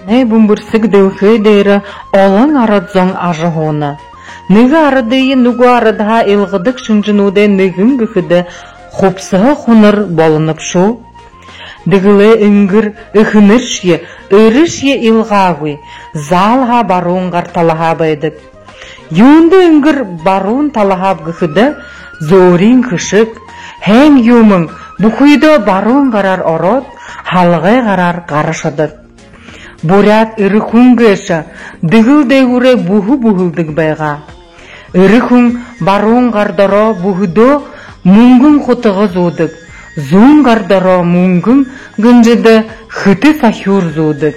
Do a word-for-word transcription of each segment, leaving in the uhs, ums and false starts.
Манай бүмбэрсэг дэлхэй дээрэ олон арад зон ажаһууна. Нэгэ арадые нүгөө арадһаа илгадаг шэнжэнүүдэй нэгэн гэхэдэ хубсаһа хунар болоно бшуу. Дэгэлэй энгэр эхэнэршье, эрэшье илгаагүй, заал һаа баруун гар талаһаа байдаг. Юундэ энгэр баруун талаһааб гэхэдэ, зөөриин хэшэг, һайн юумэн бүхыдөө баруун гараар ороод, һалгай гараар гарашадаг. Буряад эрэ хүн гээшэ дэгэл дээгүүрээ бүһэ бүһэлдэг байгаа. Эрэ хүн баруун гар доро бүһэдөө мүнгэн хутага зүүдэг, зүүн гар доро мүнгэн гэнжэдэ хэтэ сахюур зүүдэг.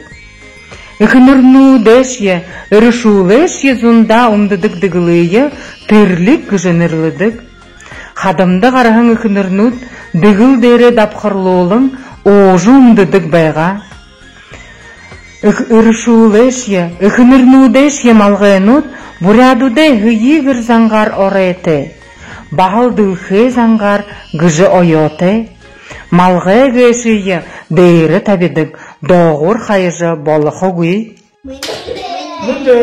Эхэнэрнүүдэйшье, эрэшүүлэйшье зундаа үмдэдэг дэгэлые тэрлиг гэжэ нэрлэдэг. Хадамда гараһан эхэнэрнүүд дэгэл дээрээ дабхарлуулан уужа үмдэдэг байгаа. Эх-, эрэшүүлэйшье, эхэнэрнүүдэйшье малгайнууд буряадуудай һэеы гэр зангаар оройтой, баһал дэлхэй зангаар гэжэ оёотой. Малгай гээшые дээрэ табидаг, доогуур хаяжа болохогүй. Мэндэ.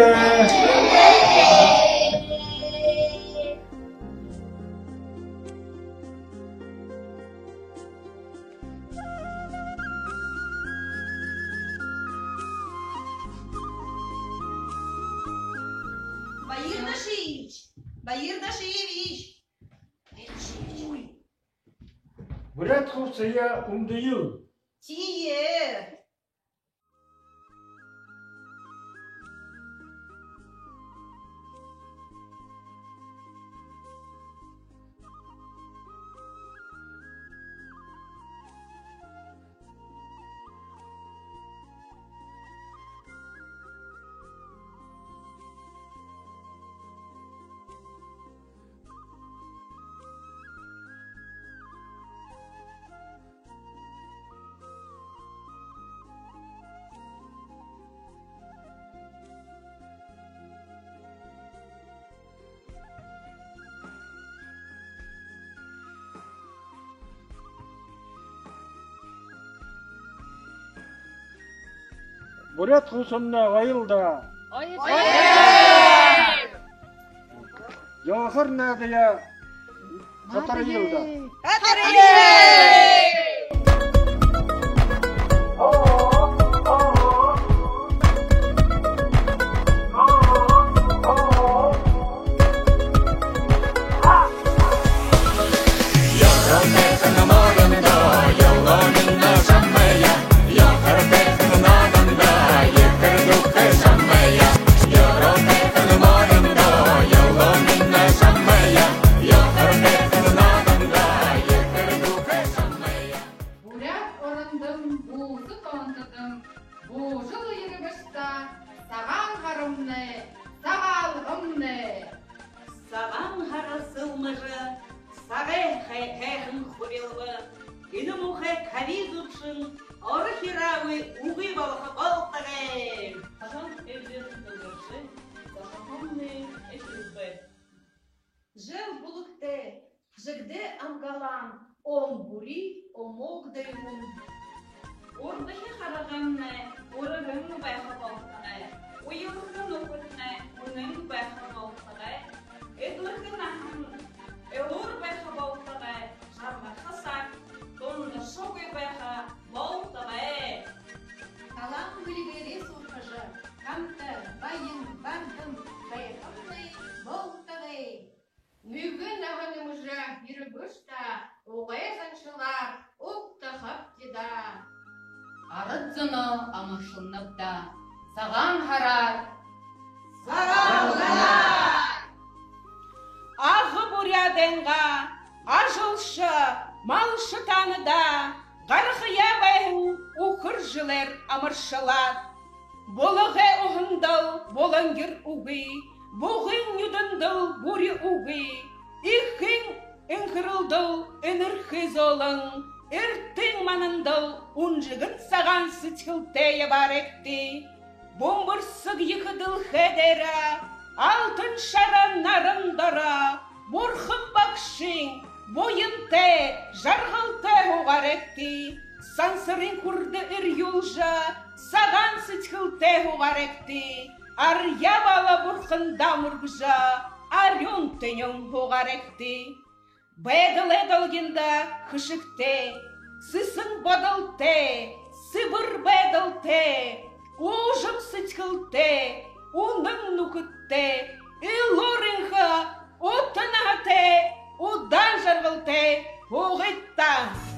Баяр Дашиевич! Баяр Дашиевич! Буряад хубсаһаа үмдэел. Тиие. Буряад хубсаһамнай гоёл даа. Гоёл. Ёохор наадая. Хатарыел даа. Буряад орондом, бууза тоонтодом буужал ерэбэшта, Сагаан һарамнай, Сагаалгамнай. Сагаан һара сэлмэжэ, сагай хэ-, хэһэн хубилба. Энэ муухай ковид үбшэн оро хираагүй үгы болохо болтогой. Сагаан элдэһэн дэлгэржэ, сагаан һарамнай эхилбэ. Жэл бүлэгтэй, жэгдэ амгалан, он бүри омог дээгүүр. Урдахи харгымнай үргэн байха болтогой. Уялха нүхэднай үнэн байха болтогой. Эдлэхэ наһан элүүр байха болтогой. Шармаха саг тунашагүй байха болтогой. Талаан бэлигээрээ суурхажа, хамта баян, бардам байхамнай болтогой. Нүгөө наһа нэмэжэ ерэбэшта, угай заншалаар угтахабди даа. Арад зоноо амаршалнаб даа. Сагаан һараар! Сагаан һараар! Ага Буряадайнгаа ажалша, малша таанадаа гарахаяа байһан үхэр жэлээр амаршалаад, булагай уһандал булангир үгы, бугын нюдэндэл бүри үгы, эхын энхэрэлдэл энэрхы зөөлэн, эртын манандал үнжэгэн сагаан сэдьхэлтэй ябаарайгты. Бүмбэрсэг ехэ дэлхэй дээрэ алтан шара наран доро Бурхан багшын буянтай, жаргалтай һуугаарайгты. Сансарын хүрдэ эрьюулжэ, Сагаан сэдьхэлтэй һуугаарайгты, арьяа баала бурхандаа мүргэжэ, арюун тэнюун һуугаарайгты. Байдалай долгиндо хэшэгтэй, сэсэн бодолтой, сэбэр байдалтай, уужам сэдьхэлтэй, үнэн нүхэдтэй, элүүр энхэ, ута наһатай, удаан жаргалтай һуугыт даа.